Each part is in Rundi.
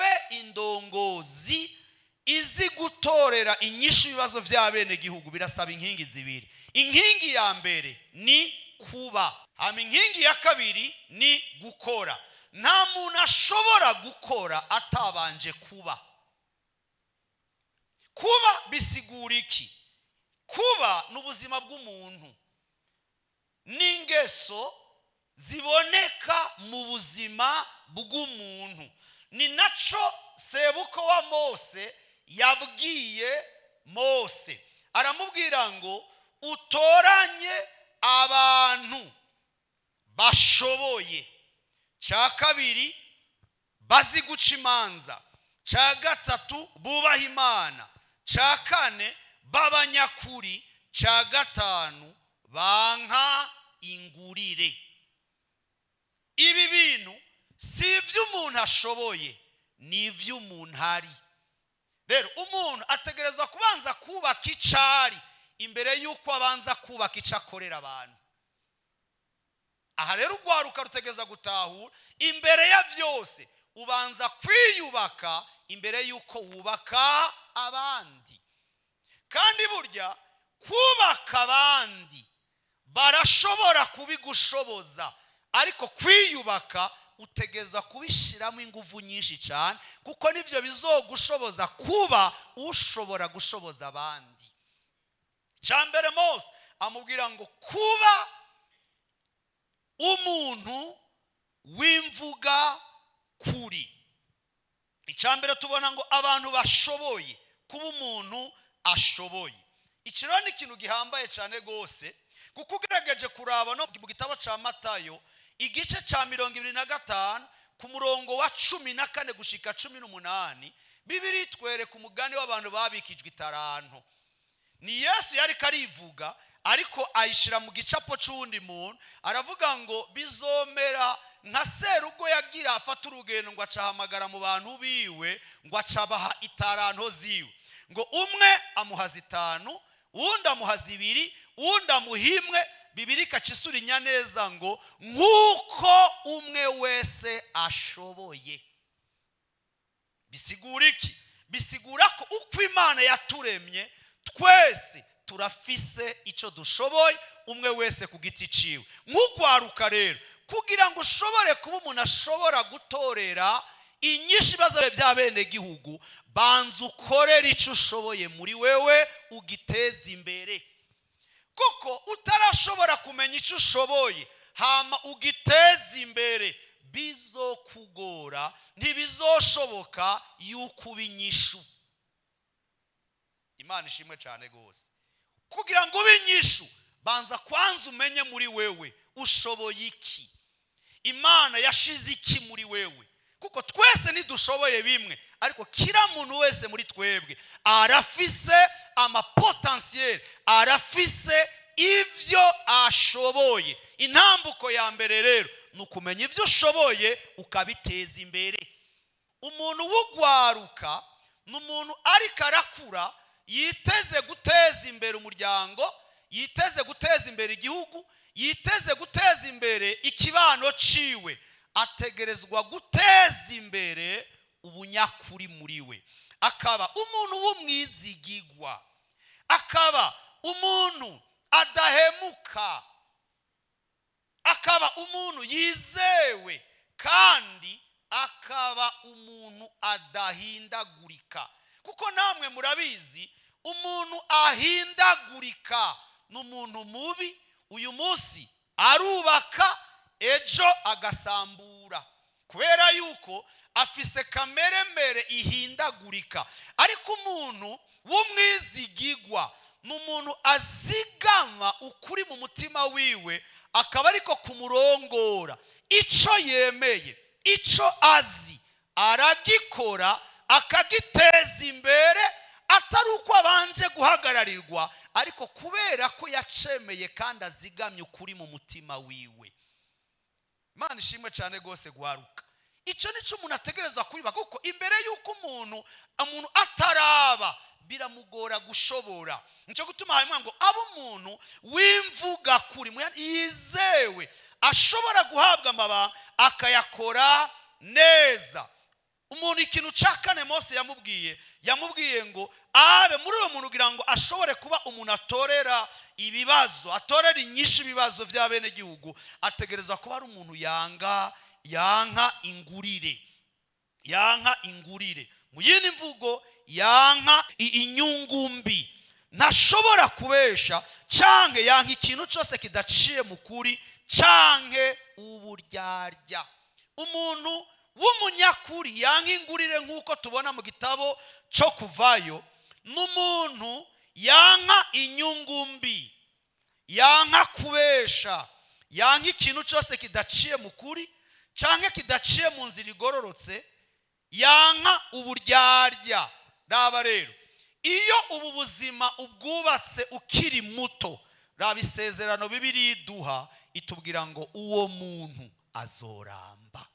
Habe indongozi izi gutorera inyishu ibibazo by'abenegihugu birasaba inkingi zibiri. Inkingi ya mbere ni kuba, hama inkingi ya kabiri ni gukora. Nta muntu ashobora gukora atabanje kuba. Kuba bisigura iki? Kuba ni ubuzima bw'umuntu, n'ingeso ziboneka mu buzima bw'umuntu. Ni naco sebukwe wa Mose yabwiye Mose, aramubwira ngo: "Utoranye abantu bashoboye, cya kabiri bazi guca imanza, cya gatatu bubaha Imana, cya kane b'abanyakuri, cya gatanu banka ingurire." Ibi bintu si iby'umuntu ashoboye, ni iby'umuntu ari. Rero umuntu ategereza kubanza kubaka icari imbere y'uko abanza kubaka icyo akorera abantu. Aha rero urwaruka rutegereza gutahura: imbere ya byose ubanza kwiyubaka imbere y'uko wubaka abandi. Kandi burya kubaka abandi barashobora kubigushoboza, ariko kwiyubaka utegeza kubishyiramo ingufu nyinshi cyane, kuko nibyo bizogushoboza kuba ushobora gushoboza abandi. Cya mbere, Mose amubwira ngo kuba umuntu w'imvuga kuri. Icya mbere tubona ngo abantu bashoboye, kuba umuntu ashoboye. Iki rero ni ikintu gihambaye cyane rwose, kuko ugerageje kuraba no mu gitabo cya Matayo, igice cya 25, ku murongo wa 14 gushika 18, Bibiri twereka umugani w'abantu babikijwe itaranto. Ni Yesu yari karivuga, ariko ayishyira mu gicapo cy'uwundi muntu. Aravuga ngo bizomera nka serugo yagira afata urugendo, ngo acahamagara mu bantu biwe, ngo acabaha itaranto ziwe, ngo umwe amuha zitanu, uwundi amuha zibiri, uwundi amuha imwe. Bibiri ikacisurinya neza ngo nk'uko umwe wese ashoboye. Bisigura iki? Bisigura ko uko Imana yaturemye, twese turafise icyo dushoboye, umwe wese ku giti ciwe. Nk'ugwaruka rero, kugira ngo ushobore kuba umuntu ashobora gutorera inyinshi ibibazo by'abenegihugu, banza ukorere icyo ushoboye muri wewe, ugiteze imbere, kuko utarashobora kumenya icyo ushoboye hama ugiteze imbere, bizokugora, ntibizoshoboka yuko uba inyishu. Imana ishimwe cyane rwose. Kugira ngo ube inyishu, banza kwanza umenye muri wewe ushoboye iki, Imana yashize iki muri wewe, kuko twese ntidushoboye bimwe, ariko kila muntu wese muri twebwe arafise ama potentiel, arafise ibyo ashoboye. Intambuko ya mbere rero ni ukumenya ibyo ushoboye, ukabiteza imbere. Umuntu w'ugwaruka ni umuntu ariko arakura, yiteze guteza imbere umuryango, yiteze guteza imbere igihugu, yiteze guteza imbere ikibano ciwe. Ategerezwa guteza imbere ubunyakuri muri we, akaba umuntu w'umwizigigwa, akaba umuntu adahemuka, akaba umuntu yizewe, kandi akaba umuntu adahindagurika. Kuko namwe murabizi, umuntu ahindagurika ni umuntu mubi. Uyu munsi arubaka, ejo agasambura, kubera yuko afise kamere mbere ihindagurika. Ariko umuntu w'umwizigigwa ni umuntu azigama ukuri mu mutima wiwe, akaba ariko kumurongora. Icyo yemeye, icyo azi, aragikora, akagiteza imbere, atari uko abanje guhagararirwa, ariko kubera ko yacemeye kandi azigamye ukuri mu mutima wiwe. Imana ishimwe cyane rwose. Guharuka, icyo nicyo umuntu ategereza kubiba, kuko imbere y'uko umuntu ataraba, biramugora gushobora. Nicyo gutuma hanyuma ngo abe umuntu w'imvuga kuri, yizewe, ashobora guhabwa amabanga akayakora neza. Umuntu, ikintu cya kane Mose yamubwiye ngo abe muri uwo muntu, kugira ngo ashobore kuba umuntu atorera ibibazo, atorera inyinshi ibibazo by'abenegihugu, ategereza kuba ari umuntu yanga, yanka ingurire, yanka ingurire. Mu yindi mvugo, yanka inyungu mbi, ntashobora kubesha, canke yanka ikintu cyose kidaciye mu kuri canke uburyarya. Umuntu w'umunyakuri yanka ingurire, nk'uko tubona mu gitabo cyo Kuvayo, n'umuntu yanka inyungu mbi, yanka kubesha, yanka ikintu cyose kidaciye mu kuri canke kidaciye mu nzira igororotse, yanka uburyarya. Raba rero, iyo ubu buzima ubwubatse ukiri muto, raba isezerano Bibiliya iduha, itubwira ngo uwo muntu azoramba.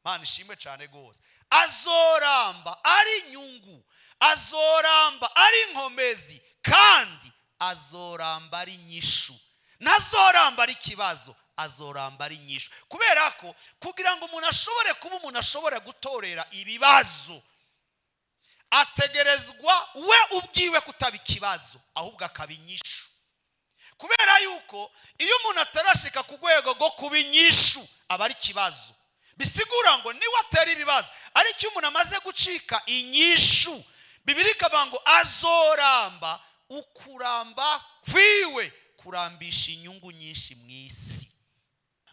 Mana ishimwe cyane rwose. Azoramba ari inyungu, azoramba ari inkomezi, kandi azoramba ari inyishu. Ntazoramba ari ikibazo, azoramba ari inyishu. Kubera ko kugira ngo umuntu ashobore kuba umuntu ashobora gutorera ibibazo, ategerezwa we ubwiwe kutaba ikibazo, ahubwo akaba inyishu. Kubera yuko iyo umuntu atarashika ku rwego rwo kuba inyishu, aba ari ikibazo. Bisigura ngo niwe atera ibibazo. Ariko iyo umuntu amaze gucika inyishu, Bibiliya ikavuga ngo azoramba, ukuramba kwiwe kurambisha inyungu nyinshi mu isi.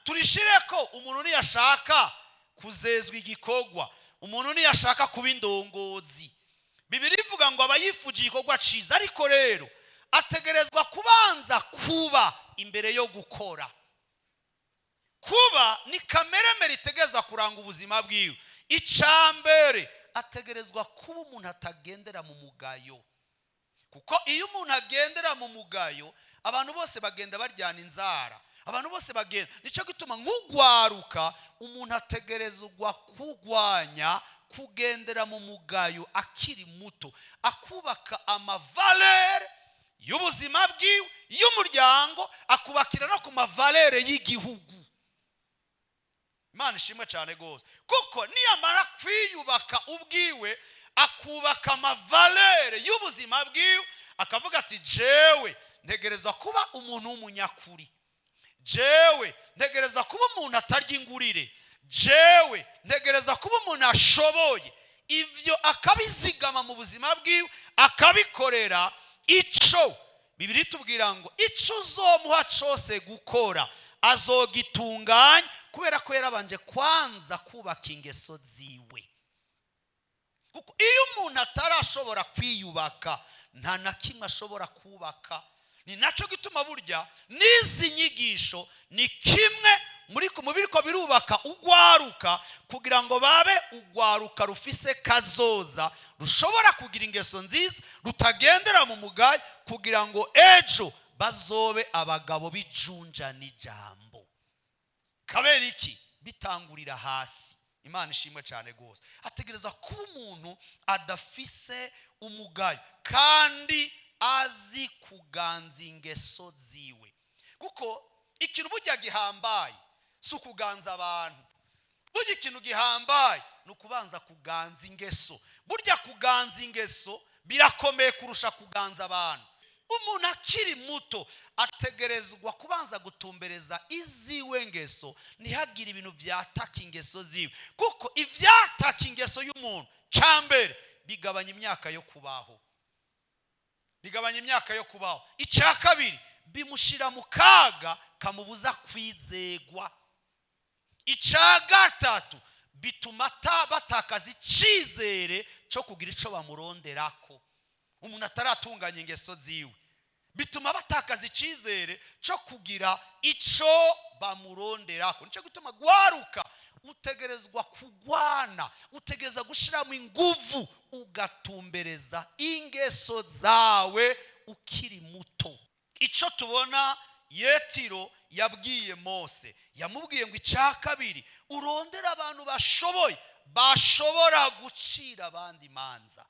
Turishire ko umuntu niyashaka kuzezwa igikorwa, umuntu niyashaka kuba indongozi, Bibiliya ivuga ngo aba yifuje igikorwa ciza. Ariko rero ategerezwa kubanza kuba imbere yo gukora. Kuba ni kameremere itegereza kuranga ubuzima bwiwe. Icambere, ategerezwa kuba umuntu atagendera mu mugayo, kuko iyo umuntu agendera mu mugayo, abantu bose bagenda baryana inzara, abantu bose bagenda. Nicyo gituma nk'ugwaruka, umuntu ategerezwa kugwanya kugendera mu mugayo akiri muto, akubaka ama valeurs y'ubuzima bwiwe, y'umuryango, akubakira no ku ma valeurs y'igihugu. Imana ishimwe cyane rwose. Kuko niyamara kwiyubaka ubwiwe, akubaka ama valeurs y'ubuzima bwiwe, akavuga ati: "Jewe ntegereza kuba umuntu w'umunyakuri, jewe ntegereza kuba umuntu atarya ingurire, jewe ntegereza kuba umuntu ashoboye", ibyo akabizigama mu buzima bwiwe, akabikorera. Ico Bibiliya itubwira ngo ico uzomuha cose gukora, azogitunganya, kubera ko yarabanje kwanza kubaka ingeso ziwe. Kuko iyo umuntu atarashobora kwiyubaka, nta na kimwe ashobora kubaka. Ni nacyo gituma burya n'izi nyigisho ni kimwe muri mu biriko birubaka ugwaruka, kugira ngo babe ugwaruka rufise kazoza, rushobora kugira ingeso nziza, rutagendera mu mugayo, kugira ngo ejo bazobe abagabo b'ijunja n'ijambo. Kabera iki? Bitangurira hasi. Imana ishimwe cyane rwose. Ategereza kuba umuntu adafise umugayo kandi azi kuganza ingeso ziwe. Kuko ikintu burya gihambaye si ukuganza abantu, burya ikintu gihambaye ni ukubanza kuganza ingeso. Burya kuganza ingeso birakomeye kurusha kuganza abantu. Umuntu akiri muto ategerezwa kubanza gutumbereza iziwe ngeso, ntihagire ibintu byataka ingeso ziwe. Kuko ibyataka ingeso y'umuntu, cya mbere, bigabanya imyaka yo kubaho, bigabanya imyaka yo kubaho. Icya kabiri, bimushyira mu kaga kamubuza kwizegwa. Icya gatatu, bituma batakaza icyizere cyo kugira icyo bamuronderako. Umuntu ataratunganya ingeso ziwe, bituma batakaza icyizere cyo kugira icyo bamuronderako. Nicyo gituma gwaruka, utegerezwa kugwana, utegereza gushyiramo inguvu, ugatumbereza ingeso zawe ukiri muto. Icyo tubona Yetiro yabwiye Mose, yamubwiye ngo icya kabiri, urondere abantu bashoboye, bashobora gucira abandi imanza,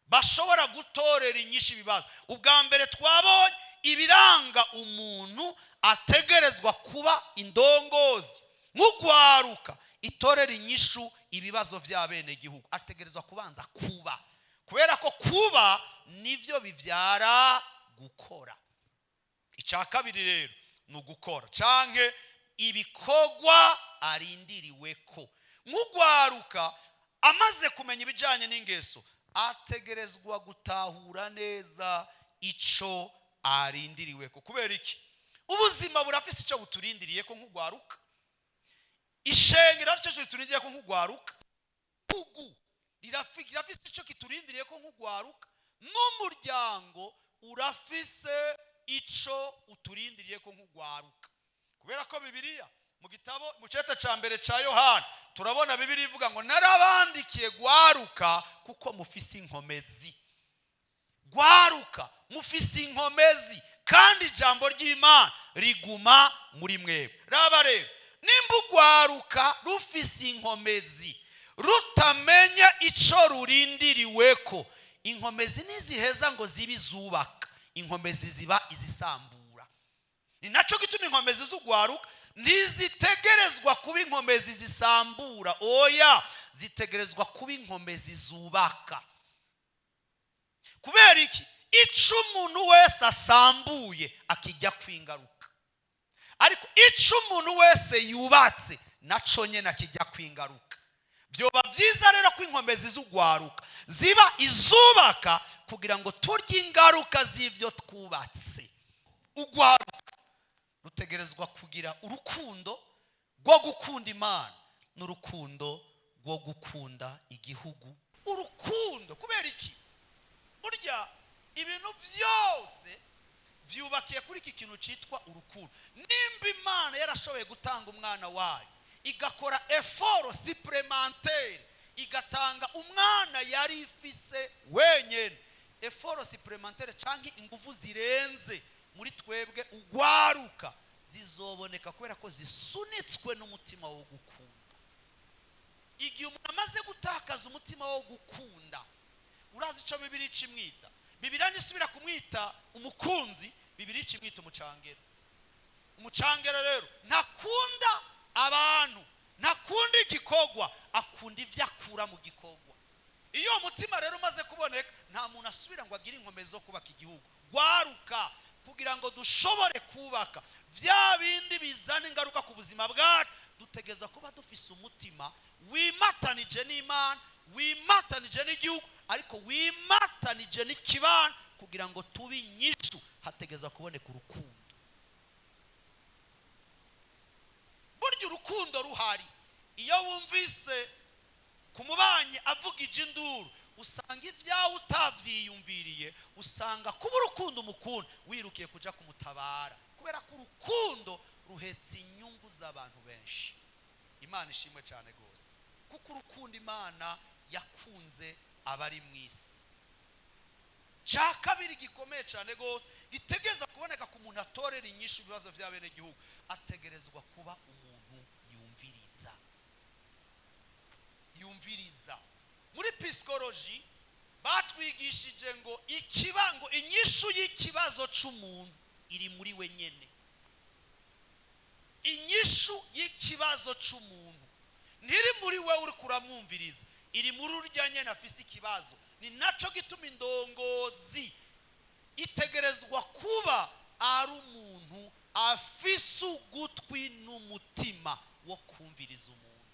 bashobora gutorera inyinshi ibibazo. Ubwa mbere twabonye ibiranga umuntu ategerezwa kuba indongozi. Nk'ugwaruka, itorera inyishu ibibazo by'abenegihugu, ategerezwa kubanza kuba, kubera ko kuba nibyo bibyara gukora. Icya kabiri rero ni ugukora canke ibikorwa arindiriwe ko. Nk'ugwaruka amaze kumenya ibijyanye n'ingeso, ategerezwa gutahura neza ico arindiriwe ko. Kubera iki? Ubuzima burafise icyo buturindiriye ko nk'ugwaruka, ishengero rirafise icyo riturindiriye ko nk'ugwaruka, igihugu rirafise icyo kiturindiriye ko nk'ugwaruka, n'umuryango urafise ico uturindiriye ko nk'ugwaruka. Kubera ko Bibiliya mu gitabo, mu cete ca mbere ca Yohana, turabona Bibiliya ivuga ngo: "Narabandikiye gwaruka kuko mufise inkomezi." Gwaruka, mufise inkomezi kandi ijambo ry'Imana riguma muri mwebwe. Raba rero, nimba ugwaruka rufise inkomezi, rutamenya ico rurindiriweko, inkomezi ntiziheza ngo zibe izubaka, inkomezi ziba izisambura. Ni nacyo gituma inkomezi z'ugwaruka ntizitegerezwa kuba inkomezi zisambura, oya, zitegerezwa kuba inkomezi zubaka. Kubera iki? Ico umuntu wese asambuye akijya kwingaruka, ariko ico umuntu wese yubatse naco nyene akijya kwingaruka. Byoba byiza rero ko inkomezi z'ugwaruka ziba izubaka kugira ngo turye ingaruka z'ibyo twubatse. Ugwaruka rutegerezwa kugira urukundo rwo gukunda Imana n'urukundo rwo gukunda igihugu. Urukundo, kubera iki? Burya ibintu byose byubakiye kuri iki kintu cyitwa urukundo. Nimba Imana yarashoboye gutanga umwana wayo, igakora effort supplémentaire, igatanga umwana yari ifise wenyine, effort supplémentaire cyangwa ingufu zirenze muri twebwe ugwaruka zizoboneka kubera ko zisunitswe n'umutima wo gukunda. Igihe umuntu amaze gutakaza umutima wo gukunda, urazi icyo Bibiliya icimwita? Bibiliya ntisubira kumwita umukunzi, Bibiliya icimwita umucangero. Umucangero rero ntakunda abantu, ntakunda igikorwa, akunda ibyo akura mu gikorwa. Iyo uwo mutima rero umaze kuboneka, nta muntu asubira ngo agire inkomezi zo kubaka igihugu. Gwaruka, kugira ngo dushobore kubaka bya bindi bizana ingaruka ku buzima bwacu, dutegereza kuba dufise umutima wimatanije n'Imana, wimatanije n'igihugu, ariko wimatanije n'ikibano. Kugira ngo tube inyishu, hategereza kuboneka urukundo. Burya urukundo ruhari, iyo wumvise ku mubanyi avuga induru, usanga ibyawe utabyiyumviriye, usanga kuba urukundo umukunda wirukiye kuja kumutabara, kubera ko urukundo ruhetse inyungu z'abantu benshi. Imana ishimwe cyane rwose, kuko urukundo Imana yakunze abari mu isi. Cya kabiri gikomeye cyane rwose gitegereza kuboneka ku muntu atorera inyishu ibibazo by'abenegihugu, ategerezwa kuba umuntu yumviriza, yumviriza. Muri psychologie batwigishije ngo ikibango, inyishu y'ikibazo c'umuntu iri muri we nyene. Inyishu y'ikibazo c'umuntu ntiri muri we uri kuramwumviriza, iri muri urya nyene afise ikibazo. Ni naco gituma indongozi itegerezwa kuba ari umuntu afise ugutwi n'umutima wo kumviriza umuntu.